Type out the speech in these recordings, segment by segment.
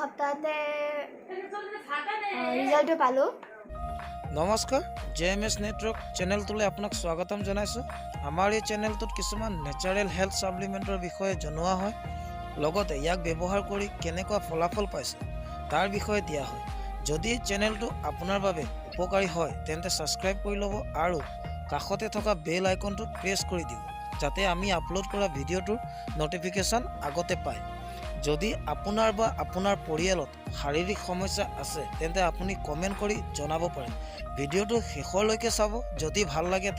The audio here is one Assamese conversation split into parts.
সপ্তাহতে ৰিজাল্টটো পালোঁ। নমস্কাৰ, জে এম এছ নেটৱৰ্ক চেনেলটোলৈ আপোনাক স্বাগতম জনাইছোঁ। আমাৰ এই চেনেলটোত কিছুমান নেচাৰেল হেল্থ ছাপ্লিমেণ্টৰ বিষয়ে জনোৱা হয়, লগতে ইয়াক ব্যৱহাৰ কৰি কেনেকুৱা ফলাফল পাইছে তাৰ বিষয়ে দিয়া হয়। যদি এই চেনেলটো আপোনাৰ বাবে উপকাৰী হয়, তেন্তে ছাবস্ক্ৰাইব কৰি ল'ব আৰু কাষতে থকা বেল আইকনটো প্ৰেছ কৰি দিব, যাতে আমি আপলোড কৰা ভিডিঅ'টোৰ ন'টিফিকেশ্যন আগতে পায়। যদি আপোনাৰ বা আপোনাৰ পৰিয়ালত শাৰীৰিক সমস্যা আছে, তেন্তে আপুনি কমেণ্ট কৰি জনাব পাৰে। ভিডিঅ'টো শেষলৈকে চাব। যদি ভাল লাগে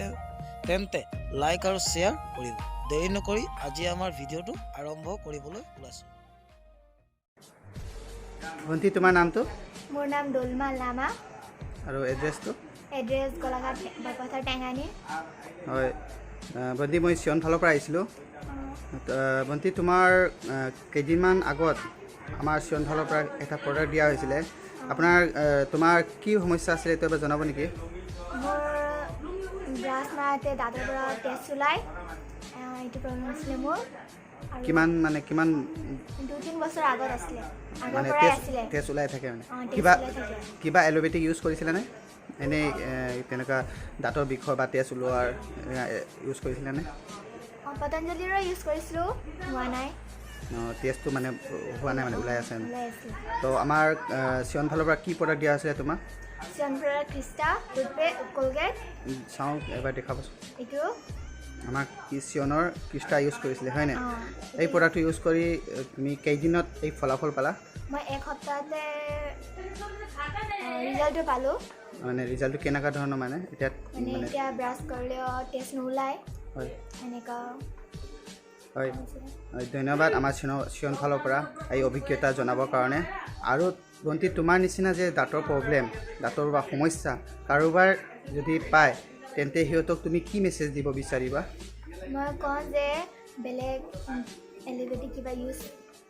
তেন্তে লাইক আৰু শ্বেয়াৰ কৰিব। দেৰি নকৰি আজি আমাৰ ভিডিঅ'টো আৰম্ভ কৰিবলৈ ওলাইছোঁ। ভণ্টি, তোমাৰ নামটো? মোৰ নাম দলমা লামা। আৰু এড্ৰেছটো? এড্ৰেছ গোলাঘাট, বৰপথাৰ, টেঙানী। হয় ভণ্টি, মই চিয়ন ফালৰ পৰা আহিছিলোঁ। ভণ্টি, তোমাৰ কেইদিনমান আগত আমাৰ চিয়ন ফালৰ পৰা এটা প্ৰডাক্ট দিয়া হৈছিলে আপোনাৰ। তোমাৰ কি সমস্যা আছিলে, এইটো এবাৰ জনাব নেকি? মোৰ ব্ৰাছ মাৰোঁতে দাঁতৰ পৰা তেজ ওলায়, এইটো প্ৰব্লেম আছিলে মোৰ আৰু কিমান, মানে কিমান? 2-3 বছৰ আগত আছিলে, আগৰ মানে পৰাই তেজ আছিলে। তেজ ওলাই থাকে মানে? অঁ, তেজ কিবা ওলাই থাকে। কিবা এলোপেথিক ইউজ কৰিছিলেনে এনেই, তেনেকুৱা দাঁতৰ বিষৰ বা তেজ ওলোৱাৰ ইউজ কৰিছিলেনে? অঁ, পতঞ্জলিৰো ইউজ কৰিছিলোঁ, হোৱা নাই। অঁ, তেজটো মানে হোৱা নাই, মানে ওলাই আছে মানে? ওলাই আছিলে। তো আমাৰ চিয়ন ফালৰ পৰা কি প্ৰডাক্ট দিয়া হৈছিলে তোমাক? চিয়নফ্লাৱাৰ ক্ৰিষ্টা টুথপেষ্ট, কলগেট। চাওঁ, এবাৰ দেখাবচোন। এইটো। আমাক কি চিয়নৰ ক্ৰিষ্টা ইউজ কৰিছিলে, হয়নে? অঁ। এই প্ৰডাক্টটো ইউজ কৰি তুমি কেইদিনত এই ফলাফল পালা? মই এক সপ্তাহতে ৰিজাল্টটো পালোঁ। মানে ৰিজাল্টটো কেনেকুৱা ধৰণৰ, মানে এতিয়া? মানে মানে এতিয়া ব্ৰাছ কৰিলেও তেজ নোলায়। এনেকুৱা হয় হৈছে। হয়, ধন্যবাদ আমাৰ চিয়ন ফালৰ পৰা এই অভিজ্ঞতা জনাবৰ কাৰণে। আৰু ভণ্টি, তোমাৰ নিচিনা যে দাঁতৰ প্ৰব্লেম, দাঁতৰ বা সমস্যা কাৰোবাৰ যদি পায়, তেন্তে সিহঁতক তুমি কি মেছেজ দিব বিচাৰিবা? মই কওঁ যে বেলেগ এলোপেথিক কিবা ইউজ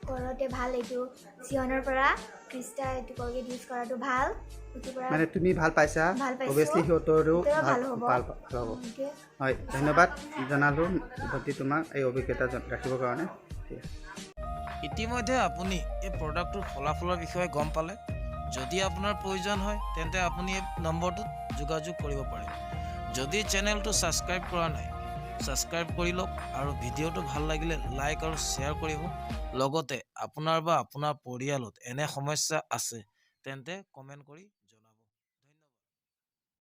কৰোঁতে ভাল, এইটো চিয়নৰ পৰা ক্ৰিষ্টা এইটো কলগেট ইউজ কৰাটো ভাল, এইটোৰ পৰা। মানে তুমি ভাল পাইছা? ভাল পাইছোঁ। অভিয়াছলি সিহঁতৰো সিহঁতৰো ভাল ভাল হ'ব। ভাল ভাল হ'ব। সেইটোৱে। হয়, ধন্যবাদ জনালোঁ ভণ্টি তোমাক এই অভিজ্ঞতা ৰাখিবৰ কাৰণে। ঠিক আছে। ইতিমধ্যে আপুনি এই প্ৰডাক্টটোৰ ফলাফলৰ বিষয়ে গম পালে। যদি আপোনাৰ প্ৰয়োজন হয়, তেন্তে আপুনি এই নম্বৰটোত যোগাযোগ কৰিব পাৰে। যদি চেনেলটো ছাবস্ক্ৰাইব কৰা নাই, ছাবস্ক্ৰাইব কৰি লওক আৰু ভিডিঅ'টো ভাল লাগিলে লাইক আৰু শ্বেয়াৰ কৰিব। লগতে আপোনাৰ বা আপোনাৰ পৰিয়ালত এনে সমস্যা আছে, তেন্তে কমেণ্ট কৰি